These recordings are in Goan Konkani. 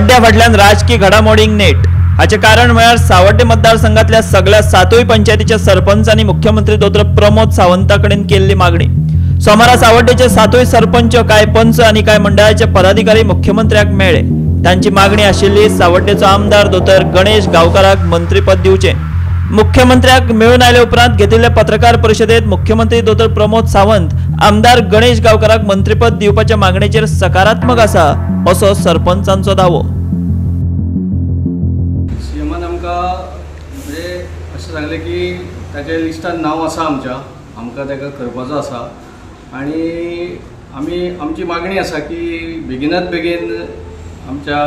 पड्ड्या फाटल्यान राजकी घडामोडींक नेट. हाचें कारण म्हळ्यार सावड्डे मतदारसंघातल्या सगळ्या 7 पंचायतीच्या सरपंचांनी मुख्यमंत्री दोतोर प्रमोद सावंता कडेन केल्ली मागणी. सोमारा सावड्डेचे 7 सरपंच, कांय पंच आनी कांय मंडळाचे पदाधिकारी मुख्यमंत्र्याक मेळ्ळे. तांची मागणी आशिल्ली सावड्डेचो आमदार दोतोर गणेश गांवकाराक मंत्रीपद दिवचें. मुख्यमंत्र्याक मेळून आयले उपरांत घेतिल्ले पत्रकार परिशदेत मुख्यमंत्री दोतोर प्रमोद सावंत आमदार गणेश गांवकाराक मंत्रीपद दिवपाच्या मागणेचेर सकारात्मक आसा असो सरपंचांचो दावो. सीएमान आमकां म्हणजे अशें सांगलें की ताच्या लिस्टान नांव आसा आमच्या, आमकां ताका करपाचो आसा आनी आमी आमची मागणी आसा की बेगिनात बेगीन आमच्या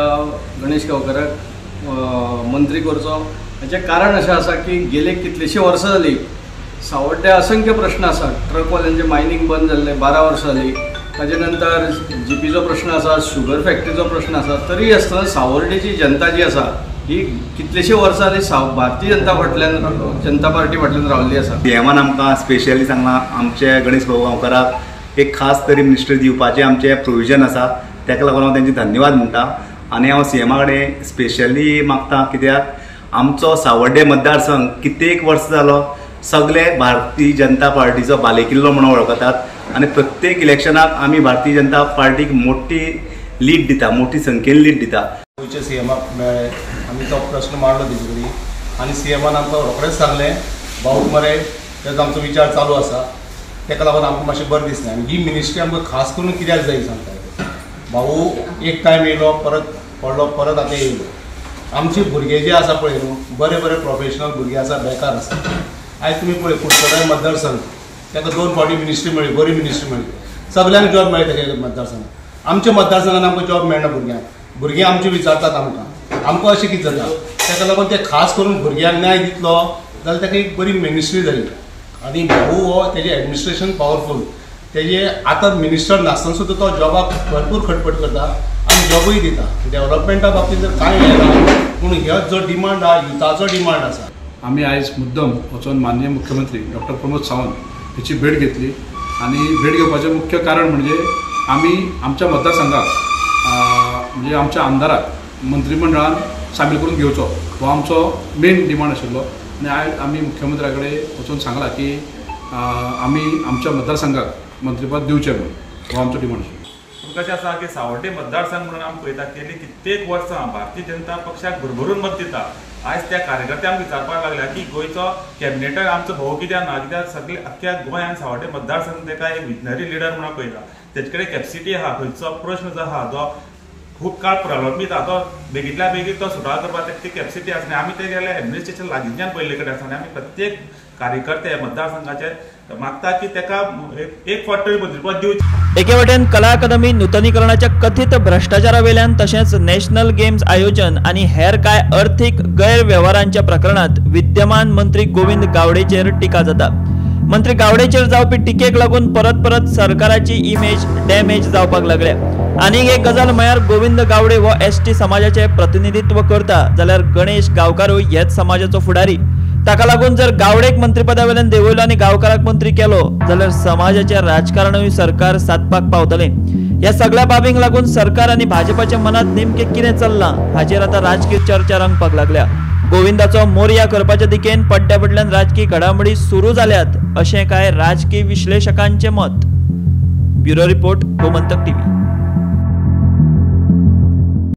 गणेश गांवकाराक मंत्री करचो. हाचें कारण अशें आसा की गेले कितलेशीं वर्सां जालीं सावड्ड्या असंख्य प्रश्न आसा. ट्रकवाल्यांचें मायनींग बंद जाल्लें 12 वर्सां जालीं, ताजे नंतर जीपीचो प्रश्न आसा, शुगर फॅक्टरीचो प्रश्न आसा. तरी आसतना सावर्डेची जनता जी आसा ही कितलेशीं वर्सां जालीं भारतीय जनता फाटल्यान, जनता पार्टी फाटल्यान रावल्ली आसा. सीएमान आमकां स्पेशली सांगलां आमचे गणेश भाऊ गांवकाराक एक खास तरी मिनिस्ट्री दिवपाचें आमचें प्रोविजन आसा, ताका लागून हांव तेंचे धन्यवाद म्हणटा. आनी हांव सीएमा कडेन स्पेशली मागता कित्याक आमचो सावड्डे मतदारसंघ कित्येक वर्स जालो सगळे भारतीय जनता पार्टीचो बालेकिल्लो म्हणून वळखतात आनी प्रत्येक इलेक्शनाक आमी भारतीय जनता पार्टीक मोठी लीड दिता, मोठी संख्येन लीड दिता. गोंयच्या सीएमाक मेळ्ळे, आमी तो प्रश्न मांडलो तेजे कडेन आनी सीएमान आमकां रोखडेंच सांगलें भाऊक मरे तेजो आमचो विचार चालू आसा, तेका लागून आमकां मातशें बरें दिसलें. आनी ही मिनिस्ट्री आमकां खास करून कित्याक जाय सांगता, भाऊ एक टायम येयलो परत पडलो परत आतां येयलो. आमचे भुरगे जे आसा पळय न्हू बरे बरे प्रोफेशनल भुरगे आसा, बेकार आसा. आयज तुमी पळय कुडचडें मतदारसंघ ताका 2 फावटी मिनिस्ट्री मेळ्ळी, बरी मिनिस्ट्री मेळ्ळी, सगल्यांक जॉब मेळ्ळी तेच्या मतदारसंघात. आमच्या मतदारसंघान आमकां जॉब मेळना, भुरग्यांक भुरगीं आमची विचारतात आमकां, आमकां अशें कितें जाता. ताका लागून ते खास करून भुरग्यांक न्याय दितलो जाल्यार ताका एक बरी मिनिस्ट्री जाली. आनी भाऊ हो तेजें एडमिनिस्ट्रेशन पावरफूल, तेजे आतां मिनिस्टर नासतना सुद्दां तो जॉबाक भरपूर खटपट करता आनी जॉबूय दिता. डेव्हलपमेंटा बाबतींत जर कांय येना पूण हो जो डिमांड आहा युथाचो डिमांड आसा. आमी आयज मुद्दम वचून माननीय मुख्यमंत्री डॉक्टर प्रमोद सावंत हाची भेट घेतली आनी भेट घेवपाचें मुख्य कारण म्हणजे आमी आमच्या मतदारसंघाक म्हणजे आमच्या आमदाराक मंत्रीमंडळान सामील करून घेवचो हो आमचो मेन डिमांड आशिल्लो. आनी आयज आमी मुख्यमंत्र्या कडेन वचून सांगलां की आमी आमच्या मतदारसंघाक मंत्रीपद दिवचें म्हणून, हो आमचो डिमांड आशिल्लो. पूण कशें आसा की सावड्डे मतदारसंघ म्हणून आमी पळयता गेली कित्येक वर्सां भारतीय जनता पक्षाक भरभरून मत दिता. आयज त्या कार्यकर्त्यांक विचारपाक लागल्या की गोंयचो कॅबिनेटाक आमचो भाऊ कित्याक ना, कित्याक सगळे अख्ख्या गोंयांत सावड्डे मतदारसंघ ताका एक विजनरी लिडर म्हणून पळयता, तेजे कडेन कॅपसिटी आहा, खंयचो प्रश्न जो आहा जो खूब काळ प्रलंबीत आहा तो बेगीतल्या बेगीन तो सुटावो करपाक ताका ती कॅपसिटी आसना. आमी ते गेले एडमिनिस्ट्रेशन लागींच्यान पळयल्ले कडेन आसा आनी आमी प्रत्येक कार्यकर्ते मतदारसंघाचे मागता की ताका एक फावट तरी मंत्रीपद दिवचें. एके वटेन कला अकादमी नुतनीकरणाच्या कथित भ्रष्टाचारावेल्यान तशेंच नॅशनल गेम्स आयोजन आनी हेर कांय अर्थीक गैरवेव्हारांच्या प्रकरणात विद्यमान मंत्री गोविंद गावडेचेर टिका जाता. मंत्री गावडेचेर जावपी टिकेक लागून परत परत सरकाराची इमेज डॅमेज जावपाक लागल्या. आनीक एक गजाल म्हळ्यार गोविंद गावडे हो एसटी समाजाचे प्रतिनिधित्व करता जाल्यार गणेश गांवकारूय हेच समाजाचो फुडारी. ताका लागून जर गावडेक मंत्रीपदावेल्यान देंवयलो आनी गांवकाराक मंत्री केलो जाल्यार समाजाचें राजकारणूय सरकार सादपाक पावतलें. ह्या सगळ्या बाबींक लागून सरकार आनी भाजपाच्या मनांत नेमकें कितें चल्लां हाचेर आतां राजकीय चर्चा रंगपाक लागल्या. गोविंदाचो मोरया करपाच्या दिकेन पड्ड्या फाटल्यान राजकीय घडामोडी सुरू जाल्यात अशें कांय राजकीय विश्लेशकांचें मत. Bureau report, Gomantak TV.